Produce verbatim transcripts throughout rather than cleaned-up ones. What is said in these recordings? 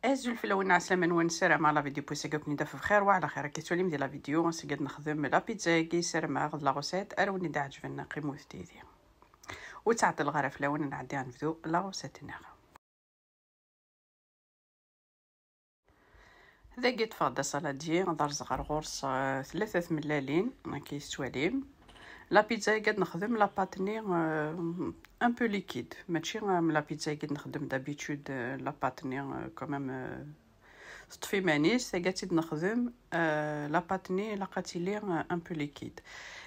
Azul fell-awen, ɛeslama-nwen, ssarameɣ la vidéo n wass-agi ad ken-id-taf bxir wa ɛla xir. Akka tettwalim di la vidéo, ass-agi ad nexdem la pizza-agi, ssarameɣ d la recette ara wen-d-iɛeǧben, qqimet yid-i. Ur ttɛeṭṭileɣ ara fell-awen, ad nɛeddi ad nebdu la recette-nneɣ. Dagi ṭṭfeɣ-d asaladi, ad rẓeɣ ar ɣur-s, eh, tlata tmellalin, akka i tettwalim. La pizza-agi ad nexdem la pâte-nni, eh, un peu liquide, mačči am la pizza-agi ad nexdem d'habitude, eh, la pâte-nni, eh, quand même, eh, teṭṭef iman-is. Tagi ad tt-id-nexdem, eh, la pâte-nni ilaq ad tili, eh, un peu liquide.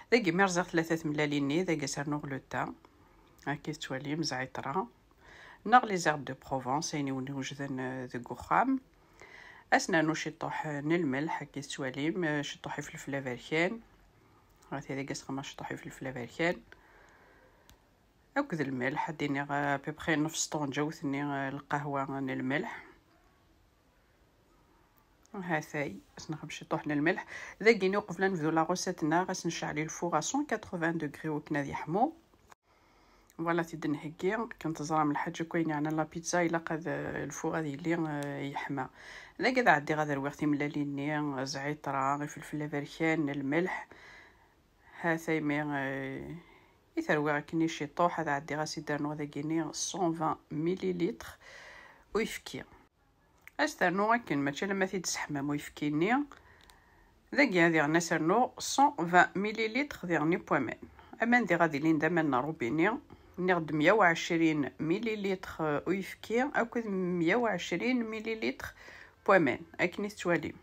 Dagi mi rẓiɣ tlata tmellalin-nni, dagi ad s-rnuɣ le thym, akka i tettwalim, zɛiṭra, neɣ les herbes de Provence, ayen i wen-iwejden, eh, deg uxxam. Ad s-nernu ciṭuḥ, eh, n lmelḥ, akka i tettwalim, eh, ciṭuḥ ifelfel aberkan. Ɣer tayri ad s-xedmeɣ ciṭuḥ ifelfel aberkan. Akked lmelḥ, ad d-iniɣ, eh, à peu près nef ṭṭunǧawt-nni, eh, lqahwa n lmelḥ. Hatay, ad s-nexdem ciṭuḥ n lmelḥ. Dagi-ni uqbel ad nebdu la recette-nneɣ, ad s-necɛel le four à cent quatre-vingts degrés wakken ad yeḥmu. Voilà, tid nheggi, akken teẓram lḥaǧa akk ayen yeɛnan la pizza, ilaq ad, lfur ad yili, eh, yeḥma. Dagi ad ɛeddiɣ ad rwiɣ timellalin-nni, zɛiṭra, ifelfel aberkan, lmelḥ. Hatay mi, eh, i terwiɣ akken i ciṭuḥ, ad ɛeddiɣ ad s-id-rnuɣ dagi-ni cent vingt millilitres uyefki. Ad s-ternu akken, mačči alamma t-id-tesseḥmam uyefki-nni. Dagi ad diɣen ad s-rnuɣ cent vingt millilitres diɣen n waman. Aman diɣ ad ilin d aman n rubini, nniɣ-d meyya u ɛecrin millilitres uyefki akked meyya u ɛecrin millilitres n waman, akken i tettwalim.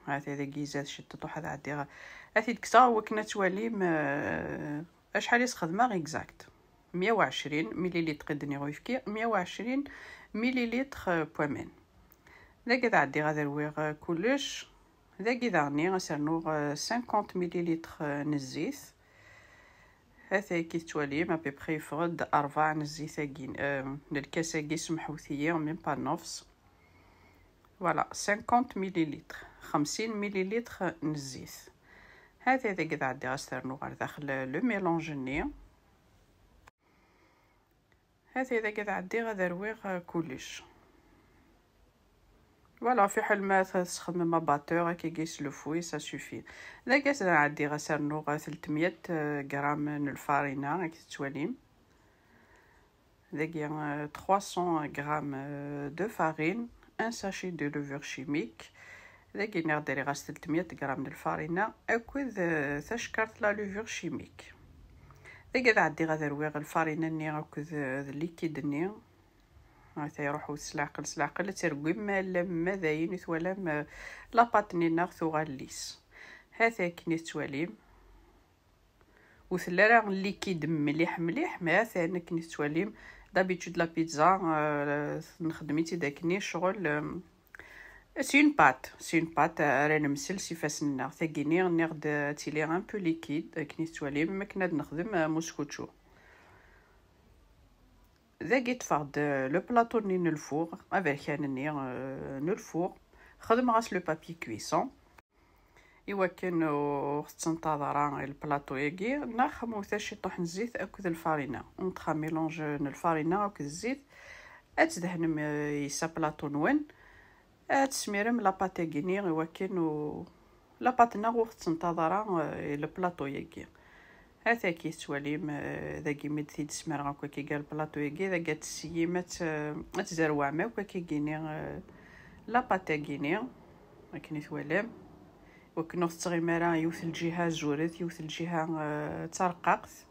Hata dagi izad ciṭuḥ, ad ɛeddiɣ, ad t-id-kkseɣ wakken ad twalim, eh, acḥal i s-xedmeɣ exact. Meyya u ɛecrin millilitres i d-nniɣ uyefki, meyya u ɛecrin millilitres n waman. Dagi ad ɛeddiɣ ad rwiɣ, eh, kullec. Dagi daɣni ad s-rnuɣ, eh, cinquante millilitres, eh, n zzit. Hatay ki tettwalim, à peu près yeffeɣ-d rebɛa n zzit-agi, eh, n lkas-agi, semḥut-iyi, même pas nofs. Voilà, cinquante millilitres, xemsin millilitres n zzit. Hatay dagi ad ɛeddiɣ ad s-rnuɣ ɣer daxel, eh, le mélange-nni. Hatay dagi ad ɛeddiɣ ad rwiɣ, eh, kullec. Voilà, fiḥel ma tesxedmem abatteur, akkagi s le fouet, ça suffit. Dagi ad ɛeddiɣ ad s-rnuɣ telt meyya, eh, gram n lfarina, akka tettwalim. Dagi, eh, trois cents grammes, eh, de farine, un sachet de levure chimique. Dagi nniɣ-d rriɣ-as telt meyya gram n lfarina akked, eh, tacekkart la levure chimique. Dagi ad ɛeddiɣ ad rwiɣ lfarina-nni akked, eh, d liquide-nni. Hata iruḥ s leɛqel, s leɛqel, ad tergim ma llan, ma d ayen i twalam, eh, la pâte-nni-nneɣ tuɣal lisse. Hata akken i tettwalim. Ur telli ara liquide mliḥ mliḥ, mais atan akken i tettwalim. D'habitude la pizza, euh, nxeddem-itt-id akkenni, ccɣel, euh, c'est une pâte, c'est une pâte ara nemsel s ifassen-nneɣ. Tagini nniɣ-d ad tili un peu liquide, akken i tettwalim, am akken ad nexdem, euh, muskučču. Dagi ṭṭfeɣ-d, euh, le plateau-nni n lfur, aberkan-nni, euh, n lfur. Xedmeɣ-as le papier cuisson. Iwakken ur tettenṭaḍ ara lplaṭu-agi, neɣ xemmet ciṭuḥ n zzit akked lfarina. Entre mélange n lfarina akked zzit, ad tdehnem, eh, yes aplaṭu-nwen, ad tesmirem la pâte-agi-nni iwakken u-, la pâte-nneɣ ur tettenṭaḍ ara, eh, lplaṭu-agi. Hataki tettwalim, eh, dagi mi d-t-id-smreɣ akk akka gar lplaṭu-agi, dagi ad tessiyim, ad t-, ad tzerwɛem akk akka gini, eh, la pâte-agi-nni, akken i twalam. Wakken ur tettɣim ara yiwet lǧiha zuret, yiwet lǧiha, eh, d tarqaqt.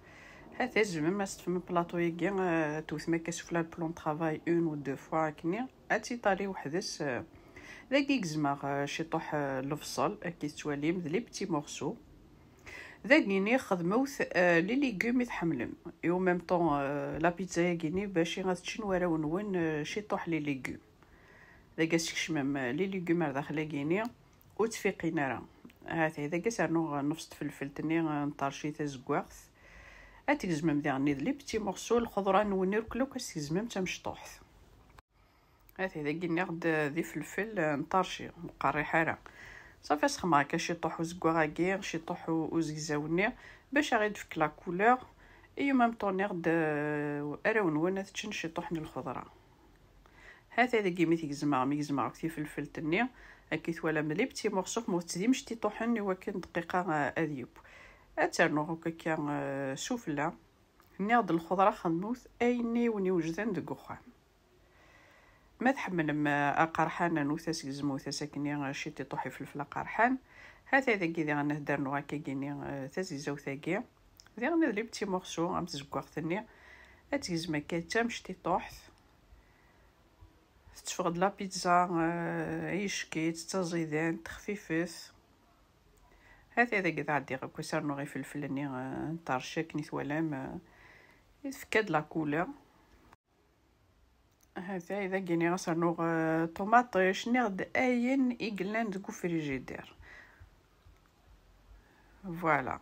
Hata tzemrem ad s-teṭṭfem plaṭu-agi, eh, tewtem akka sufella le plan de travail une ou deux fois akkenni, ad tiṭali weḥd-s, eh. Dagi gezmeɣ, eh, ciṭuḥ, eh, lebṣel, akka i tettwalim, d les petits morceaux. Dagini xedmewt, eh, les légumes i tḥemmlem. Et en même temps, eh, la pizza-yagini bac ad ččen warraw-nwen, eh, ciṭuḥ les légumes. Dagi ad skecmem, eh, les légumes ar daxel-agini, ur ttfiqin ara. Hati, dagi ad s-rnuɣ nefs tfelfelt-nni, eh, n ṭerci tazeggaɣt. Ad tgezmem diɣen d les petits morceaux, lxeḍra-nwen irkel akk ad s-tgezmem d tamecṭuḥt. Hati dagi nniɣ-d d ifelfel n ṭerci, ur qerriḥ ara. Ṣafi, ad s-xedmeɣ akka ciṭuḥ uzeggaɣ-agi, ciṭuḥ u-, uzegzaw-nni, bac ad aɣ-d-tefk la couleur, et en même temps nniɣ-d, euh, arraw-nwen ad ččen ciṭuḥ n lxeḍra. Hata dagi mi t-gezmeɣ, mi gezmeɣ akk tifelfelt-nni, akka i twalam, les petits morceaux, ma ur tt d imecṭiṭuḥen i wakken dqiqa, eh, ad yeww. Ad ternuɣ akk akka, eh, sufella. Nniɣ-d lxeḍra xedmut ayen i wen-iwejden deg uxxam. Ma tḥemmlem, eh, aqerḥan, anut-as, gezmut-as akkenni, eh, ciṭiṭuḥ ifelfel aqerḥan. Hata dagi diɣen ad d-rnuɣ akkagini, eh, tazegzawt-agi. Diɣen ad les petits morceaux am tzeggaɣt-nni. Ad tgezmem akka d tamecṭiṭuḥt. Tetteffeɣ-d la pizza, eh, ayecki-tt, d taẓidant, xfifet. Hata dagi ad ɛeddiɣ akk ad s-rnuɣ ifelfel-nni, eh, n ṭerci akken i twalam, eh, tefka-d la couleur. Hata dagi nniɣ ad s-rnuɣ, eh, ṭumaṭic, nniɣ-d ayen i yellan deg ufrijidir. Voilà.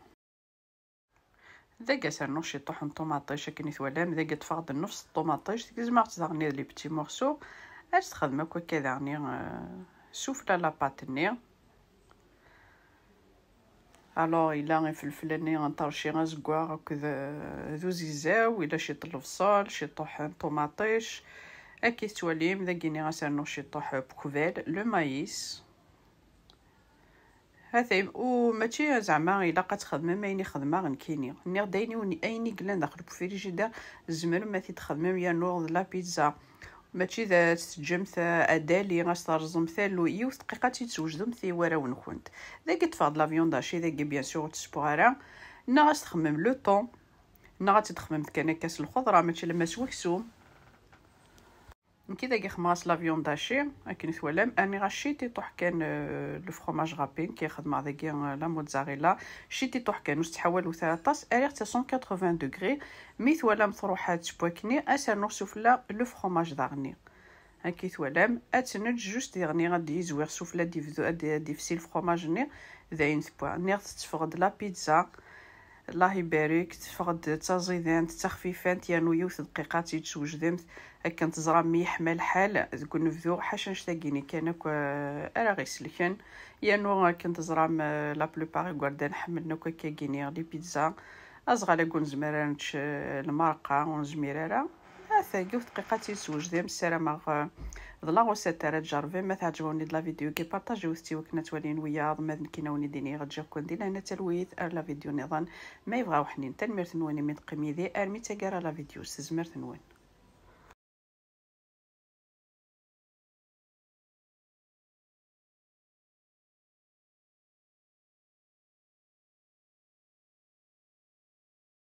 Dagi ad s-rnuɣ ciṭuḥ n ṭumaṭic akken i twalam, dagi ṭṭfeɣ-d nnefs n ṭumaṭic, gezmeɣ-tt daɣen d les petits morceaux, ad s-texdem akk akka daɣen, eh, sufella la pâte-nni. Alors, yella ifelfel-nni n ṭerci azeggaɣ akked, eh, d uzegzaw, yella ciṭ n lebṣel, ciṭuḥ n ṭumaṭic. Akka i tettwalim, dagi nniɣ ad s-rnuɣ ciṭuḥ n ukbal, le maïs. Hata, u mačči zeɛma ilaq ad txedmem ayen i xedmeɣ nekkini. Nniɣ-d ayen i wen-, ayen i yellan daxel n ufrijider, tzemrem ad t-id-txedmem yernu d la pizza. Mačči d ad teǧǧemt, eh, ad d-tali, ad s-terẓemt alluy. Yiwet dqiqa ad tt-id-twejdemt i warraw-nkent. Dagi ṭṭfeɣ-d la viande hachée, dagi bien sûr ur tt-ssewweɣ ara. Neɣ ad s-txemmem le thon, neɣ ad tt-id-txemmemt kan akka s lxeḍra, mačči alamma s weksum. Nekki dagi xemmeɣ-as la viande hachée, akken i twalam, rniɣ-as ciṭiṭuḥ kan, euh, le fromage râpé, nekki xedmeɣ dagi, euh, la mozzarella, ciṭiṭuḥ kan, ur s-ttḥawalut ara aṭas, rriɣ-tt à cent quatre-vingts degrés, mi twalam truḥ-d seg wakkenni, ad s-rnuɣ sufella le fromage daɣenni. Akka i twalam, ad tt-neǧǧ juste diɣenni ad d-yizwir sufella, ad d-yebdu, ad d-, ad d-yefsi le fromage-nni, d ayen tewwa. Nniɣ tetteffeɣ-d la pizza, Allah ibarek, teffeɣ-d d taẓidant, d taxfifant, yernu yiwet dqiqa ad tt-id-swejdemt, akken teẓram mi yeḥma lḥal deg unebdu, ḥaca annect-agi-nni kan akk, eh, ara ɣ-iselken. Yernu akken teẓram, eh, la plupart igerdan ḥemmlen akk akkagini, les pizzas. Azɣal agi ur nezmir ara nečč, eh, lmerqa, ur nezmir ara. Ata, yiwet dqiqa ad tt-id-swejdemt, ssarameɣ, eh, d la recette ara tjerrbem. Ma teɛǧeb-awen-id la vidéo-agi, partagiwet-tt i wakken ad twalin wiyaḍ, ma d nekkini ad wen-id-iniɣ ǧǧiɣ-ken di lehna d talwit, ar la vidéo nniḍen ma yebɣa uḥnin. Tanemmirt-nwen imi d-teqqim yid-i armi d taggara la vidéo, s tezmert-nwen.